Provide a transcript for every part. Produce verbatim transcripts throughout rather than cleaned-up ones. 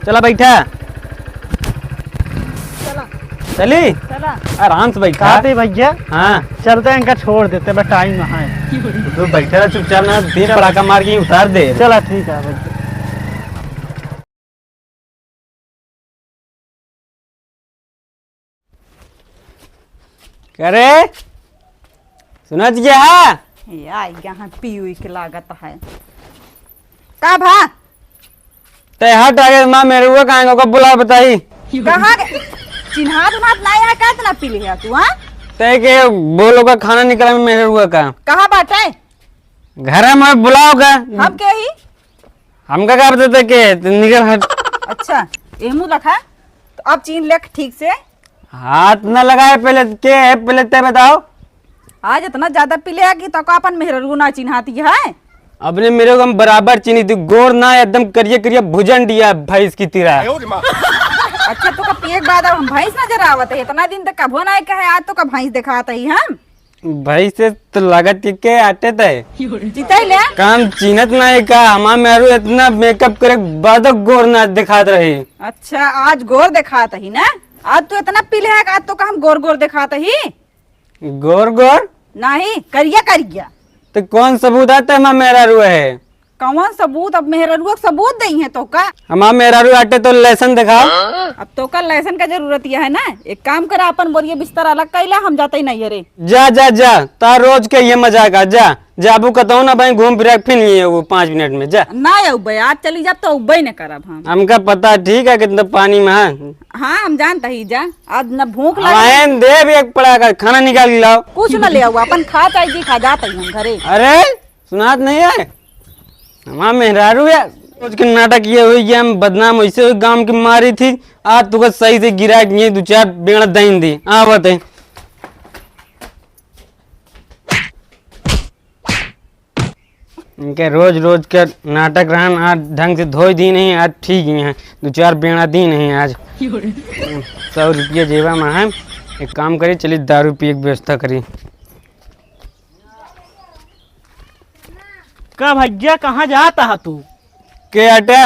चला बैठा। चला। चली? चला। आराम से बैठा। कहते भैया, हाँ। चलते हैं, इनका छोड़ देते, बस टाइम है। तू बैठा रह चुपचाप ना, तीन चला। पड़ाका मार के उतार दे। चला, ठीक है भैया। करे, सुनत गया है? ये आई गया है, पीऊ के लागत है। का भा? ते हट आगे, माँ मेहरुआ कहाँ है, ओका बुला बताई। कहाँ के? चिन्हात उन्हात नाई है, का इतना पीले है तू, हाँ? ते के बोलो का खाना निकला में मेहरुआ का। कहाँ बाटे? घर में बुलाओ का। हम के ही? हमका का पता था के, तू निकल हट। अच्छा, एहमू रखा, तो अब चीन लेख ठीक से। हाथ न लगाए पहले, के है पहले ते बताओ। आज इतना ज्यादा पीले है कि तोका अपन मेहररू ना चिन्हाती है। अपने मेहररू हम बराबर चिन्ही थी, गोर ना एकदम करिया करिया भुजन दिया भैंस की तरह। अच्छा, तोका पिए के बाद अब हम भैंस नजर आवत है? इतना दिन तक कभो ना कहे, आज तोका भैंस देखात ही हम। भैंस से तो लागत कि के आटे तय। चितई ले। काम चिन्हत ना है का? हमार मेहररू इतना मेकअप करे के बाद गोर ना दिखात रही। अच्छा, आज गोर दिखात ही ना? आज तू इतना पीले है कि आज तोका हम गोर गोर दिखात ही? गोर गोर? नहीं, करिया करिया। तो कौन सबूत आता है हमार मेहररू है? कौन सबूत? अब मेहररुआ के सबूत दई है तोका? हमार मेहरारू आटे तो लैसन दिखाओ। अब तोका लैसन का जरूरत यह है ना, एक काम करा, अपन बोरिया बिस्तर अलग कैला, हम जाते ही नहीं रे। जा, जा, जा, तार रोज के ये मजाक आ, जा, जाबू कतौ ना भाई, घूम फिरा के फिर ये वो पाँच मिनट में, जा। ना अउबे, आज चली जा तो अउबे न करब हम। हमका पता ठीक है कितना पानी में है। हाँ, हम जानता ही, जा, आज न भूख अब लगे। आयन देब एक पड़ा का खाना निकाल के लाओ। कुछ न ले आऊ, अपन खा चाहे जी खा, जाते ही हम घरे। अरे, सुनात नहीं है? हमार मेहरारू है, रोज के नाटक ये हुई गया, हम बदनाम वैसे हुई, गांव की मारी थी, आज तुका सही से गिरा के ये दो चार बेड़ा दइन दी। आवत है। इनके रोज रोज के नाटक रहन, आज ढंग से धोई दी नहीं, आज ठीक ही है, दो चार बेड़ा दी नहीं आज। सौ रुपया जेबा में है, एक काम करी, चली दारू पिए के व्यवस्था करी। का भैया, कहाँ जात हा तू? के आटा?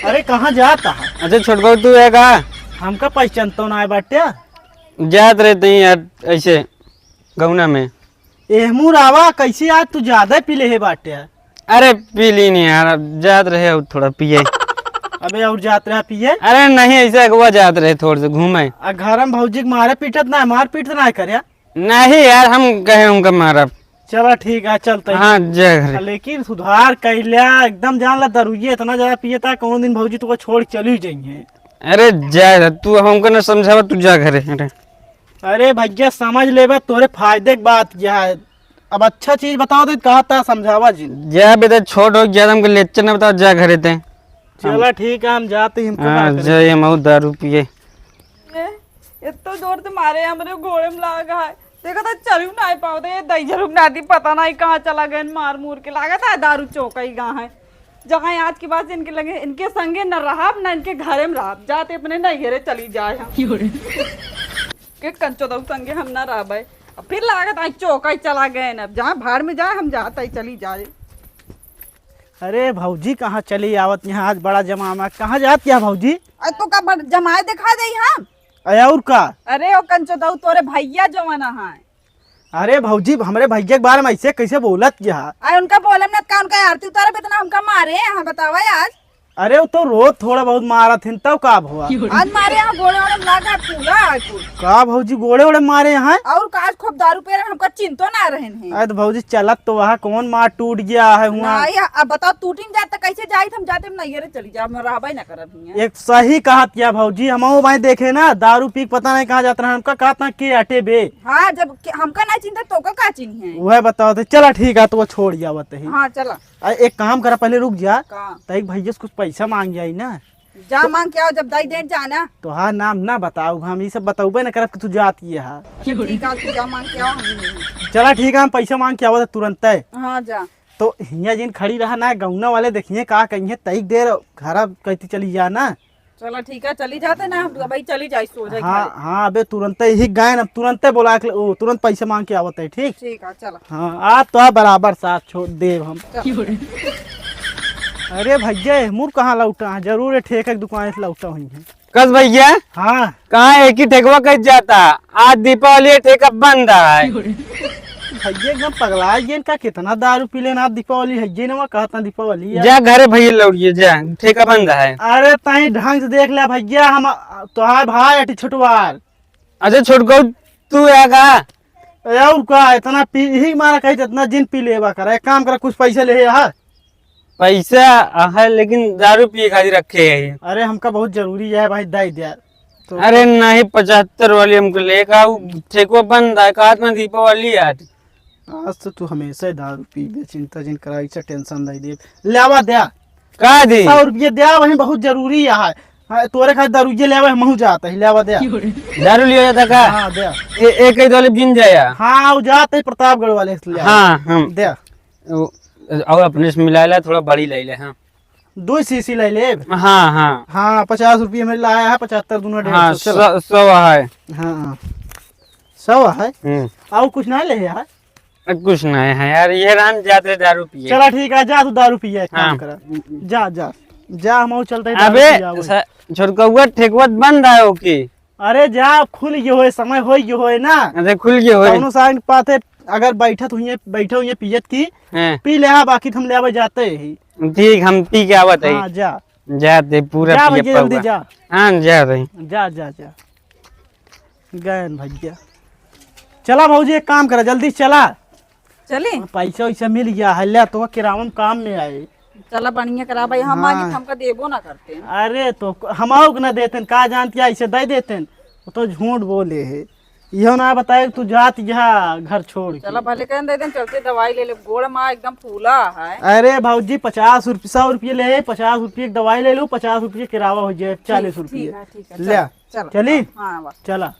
अरे, कहाँ जात हा? अच्छा, छोटकऊ, तू है का? हमका पहचानतो ना है बाटे। जात रहते हैं यार, ऐसे गौना में। एहमू रावा, कैसे आज तू ज्यादा पीले है बाटे? अरे, पी ली नहीं यार, अब जात रहे और थोड़ा पिए। अबे, और जात रहा पिए? अरे नहीं, ऐसे अगवा जात रहे थोड़े से घूमे। आ घर में भौजी के मारे पीटत ना है, मार पीट ना है करे? नहीं यार, हम कहे उनका मारब। चला ठीक है, चलते हैं। हाँ, जय घरे। लेकिन सुधार कैल्या, एकदम जान ला, दरुइये इतना ज्यादा पिए था, कौन दिन भौजी तुका छोड़ चली जाइए। अरे जा, तू हमको न समझावा, तू जा घरे। अरे, अरे भैया, समझ लेबा, तोरे फायदे की बात यह है। अब अच्छा चीज बताओ तो कहा था समझावा जी। जा बेटा, छोट हो गया, हमको लेक्चर न बताओ, जा घरे ते। चला ठीक है, हम जाते हैं, हमको हाँ, का करे। जा, ये मऊ दारू पिए। ए, इतना जोर से मारे, हमरे गोड़े में लाग है। देखा था, चलू ना पावत है, ये दई झरुक नाती पता नहीं कहाँ चला गए, मार मूर के। लागत है दारू चौका ही गा है। जहाँ आज के बाद से इनके लगे, इनके संगे न रहब, न इनके घरे में रहब, जाते अपने नैहरे चली जाए हम। के कंचो दऊ संगे हम न रहबे। अब फिर लागत आई चौका ही चला गए न, अब जहाँ भाड़ में जाए, हम जाते ही चली जाए। अरे भौजी, कहाँ चली आवत यहाँ, आज बड़ा जमामा, कहाँ जात क्या भौजी? अरे तो का बड़ जमाए दिखा दे हम। अरे और का? अरे ओ कंचो दऊ, तोरे भैया जवन है। अरे भौजी, हमरे भैया के बारे में ऐसे कैसे बोलत क्या? अरे उनका बोलम न का, उनका आरती उतारब, इतना हमका मारे हैं, बतावा आज। अरे वो तो रोज थोड़ा बहुत मारत हिन, तब का भवा? आज मारे यहाँ गोड़े ओड़े में लागा फूला है कुल। का भौजी गोड़े ओड़े मारे हैं? और का, आज खूब दारू पी रहे, हमका चिंतो ना रहन है। अरे तो भौजी चलत तो वहाँ कौन मार टूट गया है हुआ? ना, या, अब बताओ टूटिन जात तो कैसे जाइत, हम जाते हम नैहरे चली जाब, हम रहबे ना करब हियाँ। एक सही कहत क्या भौजी, हम वो भाई देखे ना, दारू पी के पता नहीं कहाँ जात रहे, हमका कहत ना के अटे बे। हाँ, जब के, हमका ना चिंता तो का, का चिन्ह है? वह बताओ तो, चला ठीक है, तो वो छोड़ जावत है। हाँ, चला। आ, एक काम करा, पहले रुक जा। का? तई भैया से कुछ पैसा मांग जाई ना। जा तो मांग के आओ, जब दई दे जाना। तोहार नाम ना बताऊ, हम ई सब बतौबे ना करब कि तू जात ये हा। अच्छा, ठीक है, तू जा मांग के आओ, हम नहीं। चला ठीक है, हम पैसा मांग के आवत तुरंत है। हाँ, जा। तो हियाँ जिन खड़ी रहा ना, गौना वाले देखिए का कहिए, तई देर घर कैती चली जा ना। चला ठीक है, चली जाते ना, हम भाई चली जाई सो जाई हाँ, खाए। हाँ, अबे तुरंते ही गए ना, तुरंते बोला के, ओ, तुरंत पैसे मांग के आवत है, ठीक? ठीक है, चला। हाँ, आ तो बराबर साथ छोड़ देब हम। चला। अरे भैया, मुर कहाँ लौटा है? जरूर ये ठेका की दुकान से लौटा हुई है। कस भैया? हाँ। कहाँ एक ही ठेकवा कट जाता? आज दीपावली है, ठेका बंद है। भैया एकदम पगला गए का? कितना दारू पी लेना, आज दीपावली है ये ना, कहता दीपावली है। जा घरे भैया लौटिए, जा, ठेका बंद है। अरे ताई ढंग से देख ले भैया, हम तोहार भाई अटी छुटवार। अच्छा छोटकऊ, तू है का? ए, और का, इतना पी ही मारा कही, इतना जिन पी लेवा करा। एक काम करा, कुछ पैसा ले यहाँ। पैसा है, लेकिन दारू पिए खातिर रखे है। अरे, हमका बहुत जरूरी है भाई, दे दे। तो अरे नहीं, पचहत्तर वाली हमको लेकर आओ, ठेकवा बंद है, कहा था दीपावली है आज। आज तो तू हमेशा ही दारू पीबे, चिंता जिन करा, ऐसा टेंशन नहीं दे। ले आवा दे। का दी? सौ रुपये दे, वही बहुत जरूरी है। हाँ, तोरे खातिर दारू ये ले आवा, हमहू जाता ही, ले आवा दे। दारू लिया जाता का? हाँ, दे। ए-, एक ही वाले बिन जाया। हाँ, वो जाते ही प्रतापगढ़ वाले से ले आवा। हाँ, हम दे। वो, और अपने से मिला ले, थोड़ा बड़ी ले ले, हाँ। दो शीशी ले ले। हाँ, हाँ। हाँ, पचास रुपये में लाया है, पचहत्तर दूना डेढ़ हाँ, सौ, चलो। सौ, सौ है। हाँ, सौ है। हम्म। और कुछ ना ले यार? कुछ नहीं है यार, ये राम जाते दारू पिए। चला ठीक है, जा तू दारू पिए, एक काम हाँ। करा। जा, जा, जा, हम और चलते हैं दारू अबे पिए, आओ। स-, छोटकौआ ठेकवत बंद है ओके। अरे जा, खुल गयो होए, समय होई गयो होए ना। अरे खुल गयो होए। कौनो साइन पाते, अगर बैठत हुई, बैठे हुई पियत की, हाँ। पी ले, हाँ, बाकी हम ले आवे जाते ही। ठीक, हम पी के आवत है। हाँ, जा। जाते पूरा जा पिए भैया, जल्दी पाऊंगा। जा। हाँ, जा रही। जा, जा, जा। गए न भैया। चला भौजी, एक काम करा, जल्दी से चला। चली? पैसा वैसा मिल गया है, ले तो किरावन काम में आए। चला बढ़िया करा भाई, हम हाँ। मांगी तो हमका देबो ना करते हैं। अरे तो हमाओ के ना देते हैं, का जानती है, ऐसे दे देते हैं। वो तो झूठ बोले है, यो ना बताए कि तू जात यहाँ घर छोड़ के। चला भले कहन दे दें, चलते दवाई ले ले, गोड़ माँ एकदम फूला है। अरे भौजी, पचास रुपये, सौ रुपये ले, पचास रुपये की दवाई ले लो, पचास रुपये किरावा हो जाए, ठीक, चालीस रुपये। ठीक है, ठीक है, ले। चल। चला। चली? हाँ, बस। चला।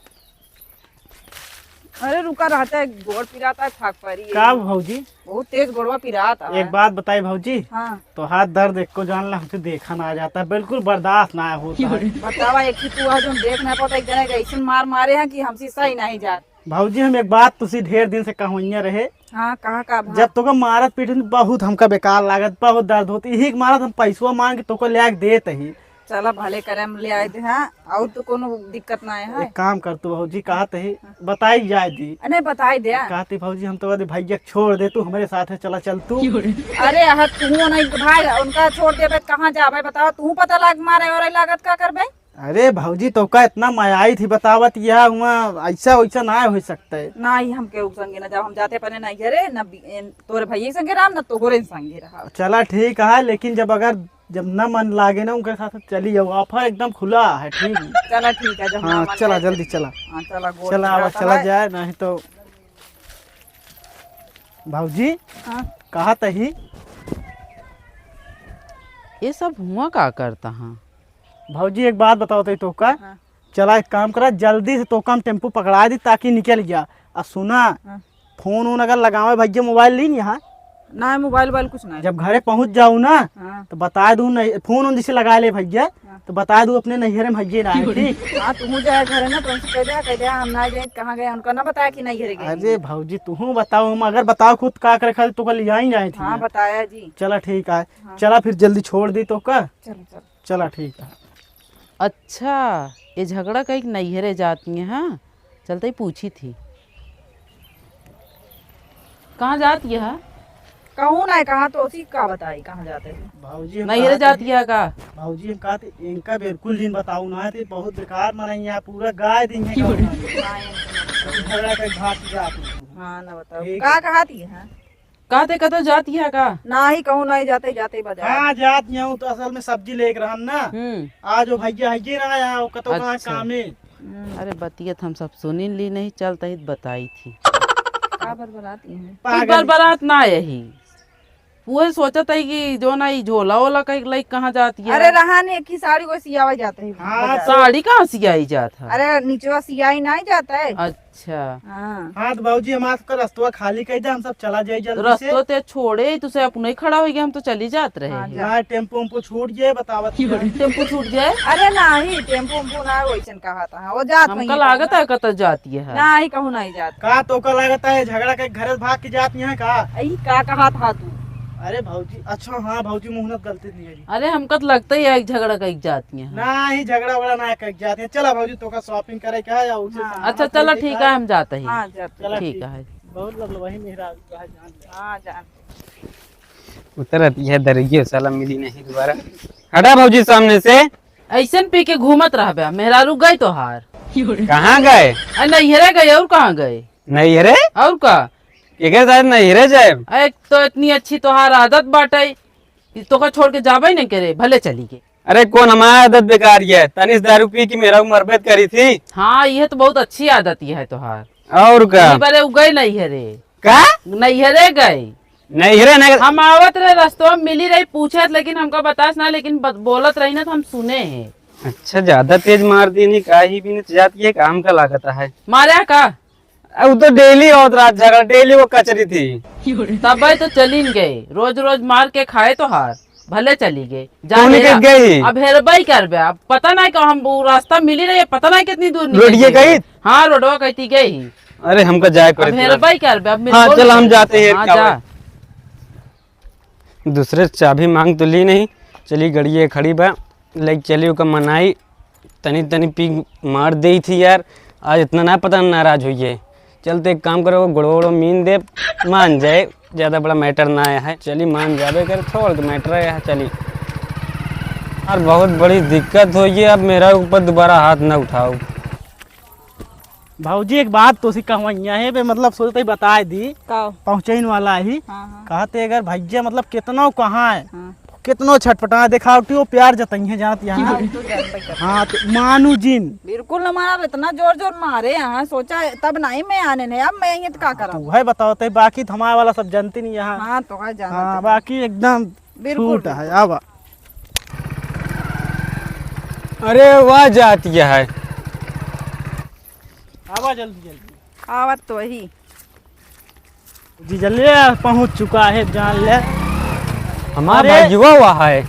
अरे रुका, रहता है, गोड़ पिराता है, थाक परी है। का भौजी? बहुत तेज गोड़वा पिराता है। एक बात बताई भौजी, हाँ। तो हाथ दर्द एको जान ला, हमसे देखा ना जाता है, बिल्कुल बर्दाश्त ना होता है। बतावा, एक ही तू आज हम देख ना पाता, एक जना के ऐसन मार मारे हैं कि हमसे सही नहीं जात। भौजी, हम एक बात तुसी ढेर दिन से कहवइया रहे। हाँ, कहा का भा? जब तोका मारत पीटत बहुत हमका बेकार लागत, बहुत दर्द होती, यही के मारत हम पैसवा मांग के तोका ले आके देत ही। चला भले करे हम ले आए थे, हाँ, और तो कोनो दिक्कत ना है। एक काम कर तू भौजी, कहत ही, हाँ। बताई जाए दी। अरे बताई दे। कहत ही भौजी, हम तो कहते भैया के छोड़ दे, तू हमरे साथ है, चला चल तू। अरे यार, तू नहीं भाई, उनका छोड़ देबे, कहाँ जाबे बताओ, तू पता लाग मारे और लागत का करबे? अरे भौजी, तोका इतना मयाई थी बतावत, यह हुआ ऐसा वैसा ना हो सकता है। ना ही हम केहू संगे ना जाओ, हम जाते अपने नैहरे, ना बी-, एन-, तोरे भैया के संगे रहब, ना तोहरे संगे रहब। चला ठीक है, लेकिन जब अगर जब ना मन लागे ना उनके साथ चली जाओ, ऑफर एकदम खुला है, ठीक है? चला ठीक है, जब ना हाँ, मन चला लागे। जल्दी चला। हाँ, चला, गोड़ चला, आवा, पिरात चला है। जाए, नहीं तो भौजी, हाँ। कहत ही। ये सब हुआ का करता हाँ? भौजी, एक बात बताओ तो तोका। हाँ। चला, एक काम करा, जल्दी से तोका हम टेम्पू पकड़ा दी, ताकि निकल गया। आ सुना, हाँ। फोन वोन अगर लगावे भैया, मोबाइल ली यहाँ। ना, मोबाइल वोबाइल कुछ ना। जब घरे पहुँच जाऊ ना, हाँ। तो बता दू, नहीं, फोन वोन जैसे लगा ले भैया, हाँ। तो बता दू अपने नैहरे में भैया ना है, ठीक? हाँ, तू जाए घरे ना, तो उनसे कह दे, कह दे, हम ना जाए, कहाँ गए, उनका ना बताया कि नैहरे गए। अरे भौजी, तू बताओ, हम अगर बताओ खुद का करे खातिर तो कल यहाँ ही जाए थी हाँ, ना। बताया जी। चला ठीक है, हाँ। चला फिर जल्दी छोड़ दी तोका। चल, चल। चला ठीक है। अच्छा, ये झगड़ा कहीं नैहरे जाती है, हाँ? चलते ही पूछी थी। कहाँ जाती है? कहूँ ना, कहाँ तो उसी का बताई, कहाँ जाते हैं। भौजी, हम नैहरे कहते जाती है का? भौजी, हम कहते, इनका बिल्कुल दिन बताऊ ना, तो बहुत बेकार मनई है, पूरा गाय दिन है। हाँ, इनका। झगड़ा के भाग जाती है। हाँ, ना बताओ। ठीक का है। कहाती है? कहते कतो जाती है का? नाही, कहूँ नाही जाते, जाते बाजार। हाँ, जात नहीं हूँ, तो असल में सब्जी लेके रहन ना। हम्म। आज वो भैया है ना आया, वो कतो कहाँ अच्छा। कामे। हम्म। अरे बतियत हम सब सुनिन ली नहीं, चलत ही बताई थी। का बरबराती है? कुछ पागल। बरबरात ना यही। वो सोचत है कि जो ना ई झोला वोला का एक लइक कहाँ जाती है? अरे रहा नहीं, एक ही साड़ी वो सियावा जाता है हाँ, बाजार। तो साड़ी कहाँ सियाई जात है? अरे निचवा सियाई नहीं जाता है। अच्छा। हाँ। हाँ, तो बाबूजी, हम आपका रस्तवा खाली कर दे, हम सब चला जाए जल्दी से। रस्तो ते छोड़े, तुसे अपने ही खड़ा हो गया, हम तो चली जात रहे हाँ, हैं। जा। ना, टेम्पो उम्पो छूट गए, बतावत है। टेम्पो छूट गए? अरे नाही, टेम्पो उम्पो ना, वैसन कहा था, वो जात हमका नहीं लागत है। है, कत जाती है। नाही, कहूँ नहीं जात। का तो का लागत है, झगड़ा के घर भाग के जात नहीं है का? ई का कहा था तू? अरे भौजी, अच्छा हाँ भौजी, मुहनत गलती नहीं है। अरे हमका तो लगता ही है एक झगड़ा कइके जाती हैं। नहीं, झगड़ा वगड़ा ना कइके जाती हैं। चला भौजी, तोका shopping करे का है या उसे हाँ। सामान अच्छा, खरीदे चला का ठीक है। है, हम जाते ही। हाँ, जाते चला ठीक ठीक। है। बहुत लग वही मेहरा है, जान ले। हाँ, जान। उतरत यह दरिये साला मिली नहीं दोबारा। हटा भौजी सामने से। ऐसन पी के घूमत रहबे, मेहरारू गए तोहार। कहाँ गए? अरे नैहरे गए, और कहाँ गए? नैहरे? और का? केकरे साथ नैहरे जाए? एक तो इतनी अच्छी तोहार आदत बाटे, कि तोका छोड़ के जाबे नहीं करे, भले चली गए। अरे कौन हमार आदत बेकार ये? तनिस दारू पी के मेहरारू मरबत करी थी। हाँ, ये तो बहुत अच्छी आदत ये है तोहार। और का? इही बरे उ गए नैहरे। का? नैहरे गए। नैहरे नहीं। हम आवत रहे रस्तवा में मिली रही, पूछत, लेकिन हमका बतास ना, लेकिन बत-, बोलत रही ना तो हम सुने हैं। अच्छा, ज्यादा तेज मार दी नहीं, काही भी नहीं जाती है, काम का लागत है। मारा का? अब तो daily होत रहा झगड़ा, daily वो कचरी थी। तब भाई तो चलिन गए, रोज रोज मार के खाए तोहार, भले चली गए। जा तूने हेरा। कब गई? अब हेरबई करबे, अब पता नहीं का हम वो रास्ता मिली रही है, पता नहीं कितनी दूर निकल रोडिये गई। गई? हाँ, रोडवा कहती गई ही। अरे हमका जाए अब पड़े थोड़ा। हेरबई करबे, अब हाँ, मिलबो चल, हम नहीं जाते हैं, हाँ, का जा। बात? दूसरे से चाबी मांग तो ली नहीं, चली गड़िए खड़ी बा, लेके चली ओका मनाई, तनी तनी पी मार देई थी यार, आज इतना ना पता नाराज होइए। चल तो एक काम करो, गोड़ो वोड़ो मीन दे, मान जाए, ज्यादा बड़ा matter ना आया है, चली मान जाबे करे, थोड़ के matter आया है, चली। यार बहुत बड़ी दिक्कत होइए, अब मेरा ऊपर दोबारा हाथ ना उठाओ। भौजी, एक बात तोसे कहवइया है बे, मतलब, सोचते ही बताए दी। का? पहुँचइन वाला ही। हाँ, हाँ। कहते अगर भैया, मतलब, कितनो कहाँ है, हाँ। कितनो छटपटा देखावटी, वो प्यार जतइहे, जानत यहाँ। हाँ, वो तो जानबे करते। हाँ, तो मानू जिन। बिल्कुल न मारब, इतना जोर जोर मारे यहाँ, सोचा तब नहीं मैं आने नहीं, अब मैं ये तो का करब? तू है बताओ, ते बाकी तो हमारे वाला सब जानती नहीं यहाँ। हाँ, तो है जानत हाँ, है। बाकी एकदम बिल्कुल, छूट है, बिल्कुल। आवा। अरे वाह जात यह है। आवा जल्दी जल्दी। आवत तो ही। जी, जल्दी पहुँच चुका है, जान ले। हमार अरे! भाई युवा हुआ है।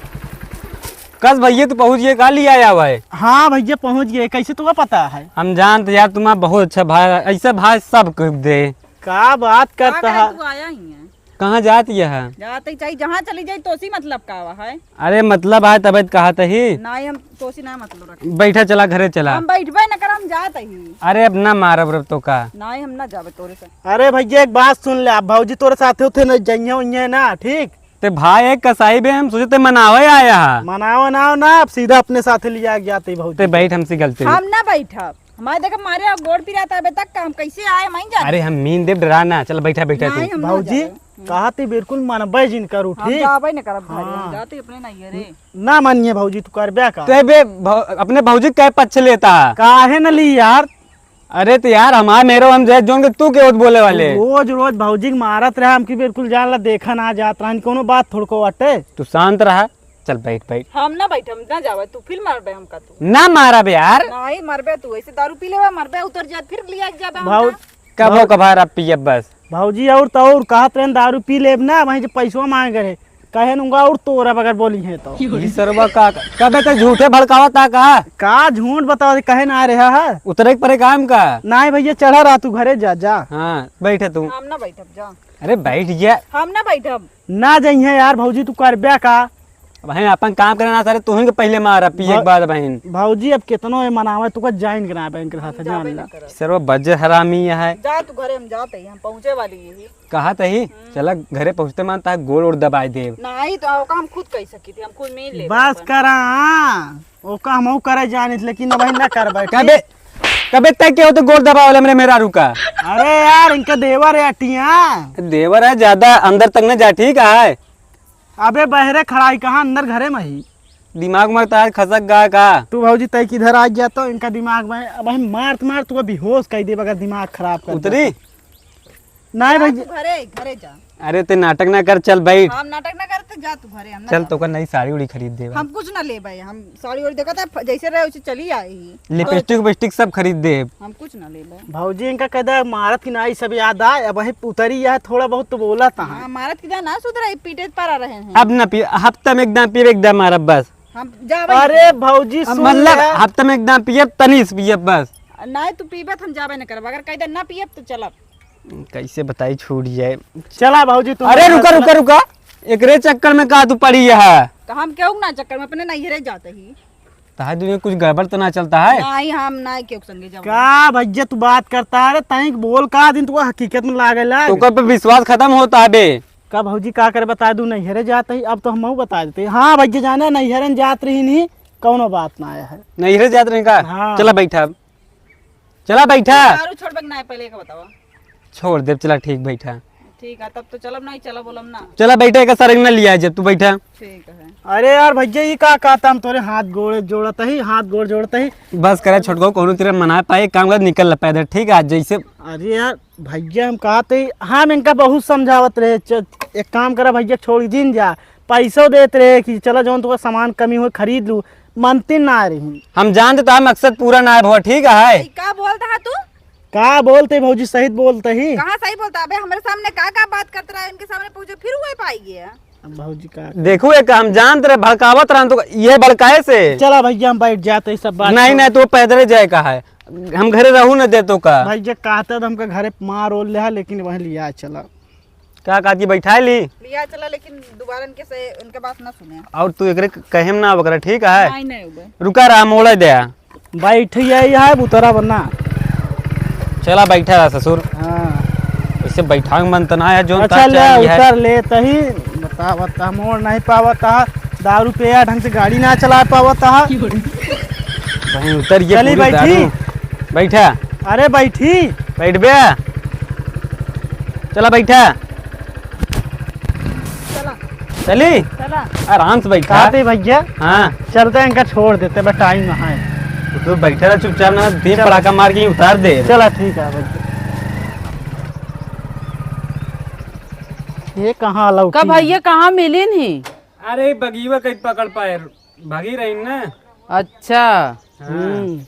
कस भैया, तू पहुँच गए, का लिया आया हुआ है? हाँ भैया, पहुँच गए। कैसे तुका पता है? हम जानते यार, तुम्हारा बहुत अच्छा भाई, ऐसा भाई सब को दे। का बात का करता करे है? तू आया ही है? कहाँ जात यह है? जात ही चाही, जहाँ चली जाई, तोसी मतलब का हुआ है? अरे मतलब है, तबियत कहा तही? नाई, हम तोसी ना मतलब रखे। बैठा, चला घरे चला। हम बैठबे न करब, हम जात ही। अरे अब ना मारब रब तो का? नाई, हम ना जाबे तोरे से। अरे भैया, एक बात सुन ले, अब भौजी तोरे साथे उथे न जइहे उइहे ना, ठीक? ते भाई एक कसाई बे, हम सोचे ते मनावे आया हा। मनावे ना हो ना, अब सीधा अपने साथे लिया गया ते भौजी। ते बैठ, हमसे गलती। हम ना बैठब, हमारे देख मारे अब गोड़ पिरात अबे तक काम कैसे आए, मैं जाने। अरे हम मीन देब, डरा ना, चल बैठा, बैठा तू। नाई, हम ना भौजी, जाबे। कहा ती बिल्कुल मनबे जिन करू, हम ठीक? जाबे न करब भाई, हम हाँ। जाते अपने नैहरे। ना मानिए भौजी, तू करबे का? ते बे भौ-, अपने भौजी के पक्ष लेता है। काहे न ली यार? अरे तो यार, हमार मेरो हम जय जोन के तू के होत बोले वाले? रोज रोज भौजी के मारत रहा, हमकी बिल्कुल जान ला, देखा ना जात रहा, कोनो बात थोड़को बाटे। तू शांत रहा, चल बैठ, बैठ। हम ना बैठ, हम ना जावे, तू फिर मारबे हमका तू। ना मारब यार। नहीं मरबे तू, ऐसे दारू पी लेबे, मरबे, उतर जात, फिर लिया जाबे भाऊ, हमका। कबो कभार अब पियब बस। भौजी और तो और कहत रहन दारू पी लेब ना, वहीं जे पैसवा मांग रहे, कहे नुंगा और तोरा बगैर बोली है तो। ई सरवा का, कबे तक झूठे भड़कावा ता का? का झूठ बतावा, कहे ना रहा है। उतरे के परे काम का? नाई भैया, चढ़ा रहा तू घरे जा, जा। हाँ, बैठे तू। हम ना बैठब, जा। अरे बैठ जा। हम ना बैठब। ना जइहे यार भौजी, तू करबे का? अब हम अपन काम करे ना सारे, तू ही के पहले मारा, पिए के भौ-, बाद बहन। भौजी अब कितनो ये मनावे, तू का जाइन के ना बैंक के साथ हम जाबे जान ना ला। करब। सरवा बज्जर हरामी है। जा तू घरे, हम जाते ही, हम पहुँचे वाली ही। कहा तही, हम्म। चला घरे पहुँचते मान ता गोड़ ओड़ दबाई देब। नाई तो ओका हम खुद कह सकी थी, हम खुद मिल लेब बस अपन। करा, ओका हमहू करे जानित, लेकिन अब ना करबे, ठीक? कबे, कबे तक के हो तो गोड़ दबावे वाला मेरे मेहरारू का? अरे यार, इनका देवर है अटिया। देवर है, ज्यादा अंदर तक न जा, ठीक है? अबे बहरे खड़ाई कहाँ, अंदर घरे में ही। दिमाग में तार खसक गा का? तू भौजी तय किधर आ गया तो इनका दिमाग में, अब हम मार मार तू बेहोश कर देब अगर दिमाग खराब कर उतरी? देब। नहीं जा भैया। तू घरे, घरे जा। अरे ते नाटक ना कर, चल बैठ। हम नाटक ना करते, जा तू घरे, हम ना चल जाबे। तोका नई साड़ी उड़ी खरीद देब। हम कुछ ना लेबे, हम साड़ी उड़ी देखत है, जैसे रहे वैसे चली आई। लिपस्टिक उपिस्टिक सब खरीद देब। हम कुछ ना लेबे। भौजी इनका कह दे मारत की नाई सब याद आए, अब वहीं उतरी है, थोड़ा बहुत तो बोला था। हाँ, मारत की ना सुधरा, पीटे पड़ा रहे हैं। अब ना पी, हफ्ता में एक दान पीब, एक दान मारब बस। हम जाबे अरे नहीं। भौजी अब सुन मतलब ले। हफ्ता में एक दान पियब, तनी से पियब बस। नहीं तू पीबे तो हम जाबे न करब, अगर कह दे ना पियब तो चलब। कैसे बताई छूट जाए। चला भौजी तू अरे हमारे रुका, साथ रुका, रुका। एकरे चक्कर में का तू पड़ी है? तो हम केहू ना चक्कर में, अपने नैहरे जात ही। तहार दुनिया कुछ गड़बड़ तो ना चलता है? नहीं, हम ना केहू संगे जाओ। का भैया तू बात करता है रे? तैं बोल का दिन तू हकीकत में लागेला? तो ओकर पे विश्वास खत्म होता है बे। का भौजी का करे बता दू, नैहरे जात ही, अब तो हमहू बता देते। हाँ भैया जाने नैहरन जात रही नहीं, कौनो बात ना आया है। नैहरे जात रही का? हाँ। चला बैठा अब। चला बैठा। दारू छोड़बे के ना, पहले का बतावा। छोड़ देब, चला ठीक बैठा। ठीक है, तब तो चलब नहीं, चलब बोलब ना। चला बैठा, एक सरंग ना लिया जब तू बैठा। ठीक है। अरे यार भैया, ई का कहता, हम तोरे हाथ गोड़ जोड़त ही, हाथ गोड़ जोड़त ही। बस करे छोटको, कोनो तेरे मना पाए, एक काम कर, निकल ला पैदल, ठीक है, आज जैसे। अरे यार भैया, हम कहते ही, हम इनका बहुत समझावत रहे, च-, एक काम करा भैया, छोड़ दिन जा, पैसो देत रहे कि चला जौन तुका सामान कमी हो खरीद लू, मनती ना रही। हम जानते तो मकसद पूरा ना भवा, ठीक है। ई का बोलता है तू? का बोलते भौजी, सही बोलते ही। कहाँ सही बोलता? अबे हमरे सामने का का बात करत रहा है, इनके सामने पूछो फिर हुए पाई गया। अब भौजी का देखू, एक हम जानत रहे, भड़कावत रहन तो ये भड़काए से। चला भैया, हम बैठ जाते, ई सब बात नहीं, छोड़। नहीं, तो पैदल जाए का है, हम घरे रहू न दे तो का। भैया कहता तो हमका घरे मार ओल ले है, लेकिन वहीं लिया चला। का कहत कि बैठाए ली? लिया चला, लेकिन दोबारा इनके से, इनके बात ना सुने। और तू एकरे क-, कहे में ना आवा करा, ठीक है? नहीं, नहीं होबे। रुका रहा, मोड़ा दे। बैठ ही है, यहाँ उतरा बना। चला बैठा रहा ससुर। हाँ। इसे बैठा के मन तो ना है, जो अच्छा, ले, उतर ले तही। बता, बता, मोड़ नहीं पावत है, दारू पिया ढंग से गाड़ी ना चला पावत है। कहीं उतर ये चली पूरी बैठी। दारू। बैठा। अरे बैठी। बैठ बे। चला बैठा। चला। चली? चला। आराम से बैठा। कहते भैया, हाँ। चलते हैं, इनका छोड़ देते, बस टाइम है। तो तू बैठे रह चुपचाप ना, तीन चला। पड़ाका मार के उतार दे। चला, ठीक है भैया। ये कहाँ अलग का की? भैया कहाँ मिली नहीं? अरे बगीवा कहीं पकड़ पाए, भागी रही ना। अच्छा। हाँ। हम्म।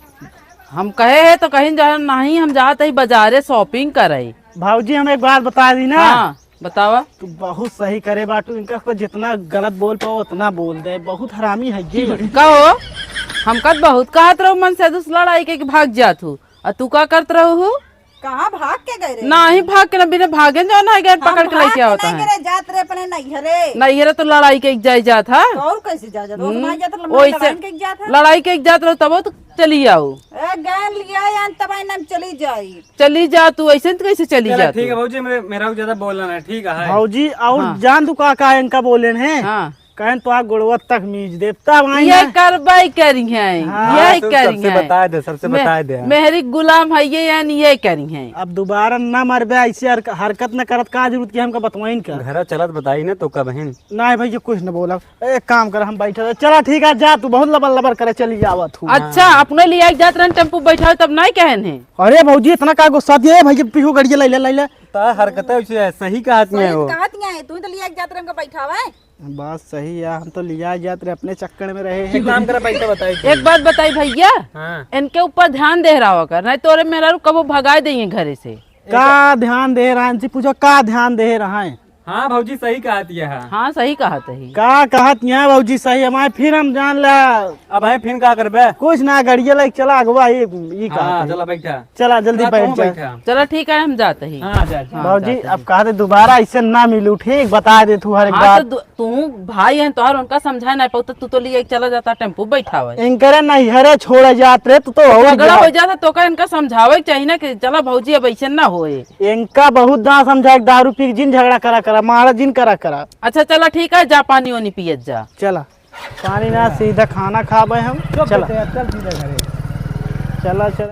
हम कहे है तो कहीं जा नहीं, हम जात ही बाजारे shopping करे। भाऊजी, हम एक बात बता दी ना। हाँ, बतावा। तू बहुत सही करे बाटू, इनका को जितना गलत बोल पाओ उतना बोल दे, बहुत हरामी है ये। का हो? हमका तो बहुत कहत रहू मन से दूस लड़ाई के भाग जात हूँ, और तू का करत रहू हूँ? कहाँ भाग के गए रहे? नाही भाग के ना, बिना भागे जो ना गए हम पकड़ के भाग लेके के आवत नहीं है। गए रहे, जात रहे अपने नैहरे। नैहरे तो लड़ाई के जाए जात है। तो और कैसे जा जात? वो तो हम्म, वहाँ जात रहे, वैसे लड़ाई के जात है। लड़ाई के जात रहो तब तो चली आओ। ए, गैन लिया यान तब नाम चली जाई। चली जा तू, ऐसे तो कैसे चली चला, जा ठीक तू? है भौजी, मेरे, मेरा ज्यादा बोलना नहीं, ठीक है। भौजी, और हाँ। जान तू का, का इनका बोले हैं? हाँ। कहन तो आ गोड़वा तक मीज देब, तब आई ये ना। करबै करिहैं, हाँ, ये तू सबसे करिहैं। बता दे, सबसे मे-, बता दे। मेहरी गुलाम है ये, यानी ये करिहैं। अब दोबारा ना मरबे, ऐसे हर-, हरकत ना करत, का जरूरत कि हमका बतवाइन का? घरा चलत बताई ना तो का बहिन? नहीं भैया, कुछ न बोला। एक काम कर, हम बैठे रहे। चला ठीक है, जा तू, बहुत लबर लबर करे चली जावत हूँ। अच्छा, हाँ। अपने लिए एक जात रहन टेम्पू बैठा तब नहीं कहन है। अरे भौजी, इतना का गुस्सा दिए भैया, पीहू गड़िया ले ले, ले ले। ता हरकत है, उसे सही कहत नहीं सही हो। कहत नहीं है, तू तो लिए एक जात रहन का बैठावा है। बात सही है, हम तो लिया जात रहे, अपने चक्कर में रहे हैं। एक काम करा, पैसा बताई तू। एक बात बताई भैया, हाँ। इनके ऊपर ध्यान दे रहा होकर, नहीं तोरे मेहरारू कबो भगाए देंगे घरे से। का ध्यान दे रहा है, इनसे पूछो का ध्यान दे रहा है। हाँ भौजी, सही कहत यह है। हाँ, सही कहत है। का कहत यह भौजी, सही हमारे, फिर हम जान ला। अब है फिर का करबे? कुछ ना, गड़िया लेके चला अगवा, ये, ये हाँ, कहत है। चला बैठा। चला, जल्दी चला, बैठ तू जा। बैठा। चला, ठीक है, हम जाते ही। हाँ, जा, जा। हाँ, बाबूजी, जाते अब ही। कहते दोबारा ऐसे ना मिलू, ठीक? बता दे तू हर एक हाँ, बात। तो दु-, तू भाई है तोहर, उनका समझाए ना पाऊ, तो तू तो लिए चला जाता, टेम्पू बैठावे। इनकरे नैहरे छोड़ जात रे, तू तो हो झगड़ा जा। हो जाता, तो का इनका समझावे के चाहिए ना कि चला भौजी, अब ऐसे ना होए। इनका बहुत ना समझाए, दारू पी के जिन झगड़ा करा करा, मारा जिन करा करा। अच्छा, चला, ठीक है, जा पानी वानी पियत जा। चला, पानी ना, हाँ। सीधा खाना खाबे हम। चुप चला। बेटे, चल सीधा घरे। चला, चला।